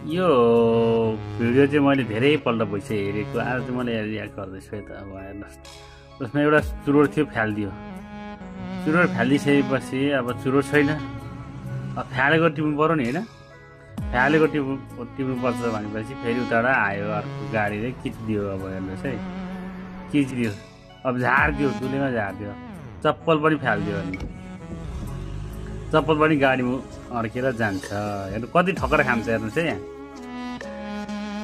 यो भिडियो चाहिँ मैले धेरैपल्ट भइसक्यो हेरेको। आज चाहिँ मैले रियाक्ट गर्दैछु है त। अब हेर्नुहोस्, उसमा एउटा चुरोट थियो, फ्यालिदियो। चुरोट फ्यालिसकेपछि अब चुरोट छैन, अब फ्यालेको टिप्नु पऱ्यो नि होइन। फ्यालेको टिप्नुपर्छ भनेपछि फेरि उताबाट आयो अर्को गाडीले खिचिदियो। अब हेर्नुहोस् है, खिचिदियो, अब झारिदियो, दुलेमा झारिदियो। चप्पल पनि फ्यालिदियो अनि चप्पल पनि गाडीमा अड्केर जान्छ। हेर्नु कति ठक्कर खान्छ हेर्नुहोस् है यहाँ।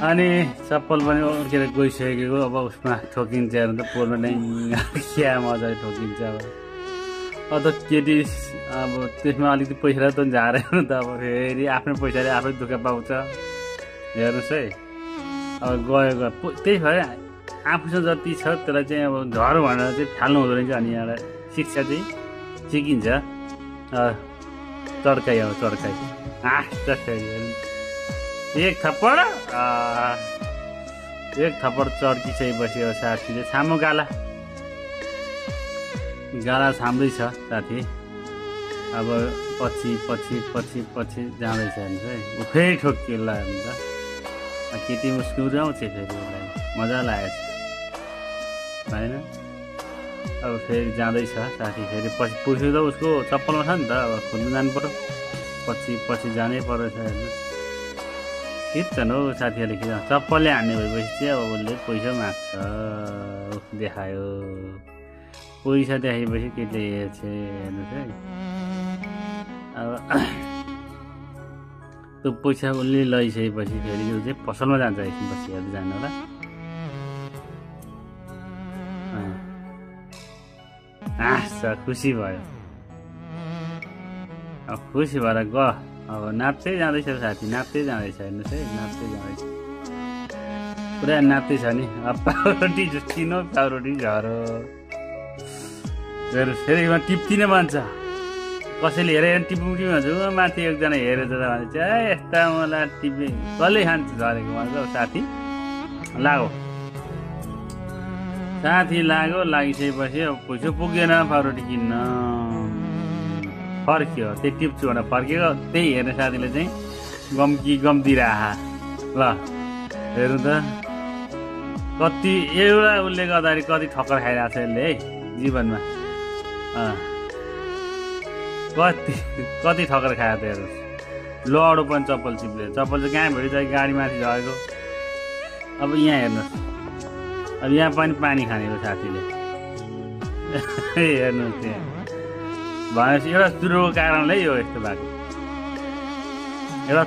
अनि चप्पल पनि अड्केर गइसकेको, अब उसमा ठोकिन्छ हेर्नु त, पोलमा नै क्या मजाले ठोकिन्छ। अब त केटी अब त्यसमा अलिकति पैसा त झारेन त, अब फेरि आफ्नो पैसाले आफै दुःख पाउँछ। हेर्नुहोस् है, अब गयो त्यही भएर आफूसँग जति छ त्यसलाई चाहिँ अब झर भनेर चाहिँ फाल्नु हुँदो रहेछ। अनि यहाँलाई शिक्षा चाहिँ सिकिन्छ। चड्काइ, अब चड्काइ एक थप्पड चड्किसकेपछि अब साथीले छामो गाला छाम्दैछ साथी। अब पछि जाँदैछ हेर्नुहोस् है, ऊ फेरि ठोकियो ल हेर्नु त। केटी मुस्कुराउँछ फेरि, उसलाई मजा लागेछ होइन। अब फेरि जाँदैछ साथी, फेरि पछि पुग्यो त उसको चप्पलमा छ नि त, अब खोज्नु जानु पऱ्यो। पछि जानै पर्छ हेर्नु। खिच्छन् हौ साथीहरूले, खिच चप्पलले हान्ने भएपछि चाहिँ अब उसले पैसा माग्छ। देखायो, पैसा देखाएपछि केटीले हेर्छ हेर्नुहोस् है। अब त्यो पैसा उसले लैसकेपछि फेरि यो चाहिँ पसलमा जान्छ। एकछिनपछि हेर्दै जानु होला। खुसी भयो, अब खुसी भएर अब नाच्दै जाँदैछ साथी, नाच्दै जाँदैछ हेर्नुहोस् है, नाच्दै जाँदैछ, पुरा नाच्दै छ नि। अब पाउरोटी झुस्किनु, पाउरोटी झरो हेर्नुहोस्। फेरि टिप्दिन भन्छ, कसैले हेरेर टिप्नु भन्छ। माथि एकजना हेरेर भने चाहिँ यस्ता मलाई टिपे कसले खान्छ झरेको भन्छ। साथी लाग्यो, लागिसकेपछि अब पैसा पुगेन पाउरोटी किन्न, फर्क्यो। त्यही टिप्छु भनेर फर्केको, त्यही हेर्ने साथीले चाहिँ गम्दिरह ल हेर्नु त। कति एउटा उसले गर्दाखेरि कति ठक्कर खाइरहेको छ यसले है जीवनमा। कति ठक्कर खायो त हेर्नुहोस्। लडो पनि चप्पल चिप्ले, चप्पल चाहिँ कहाँ भेट्यो चाहिँ गाडीमाथि झरेको। अब यहाँ हेर्नुहोस्, अब यहाँ पनि पानी खाने हो साथीले। हेर्नुहोस् त्यहाँ भनेपछि एउटा चुरोको कारणले यो यस्तो भएको। एउटा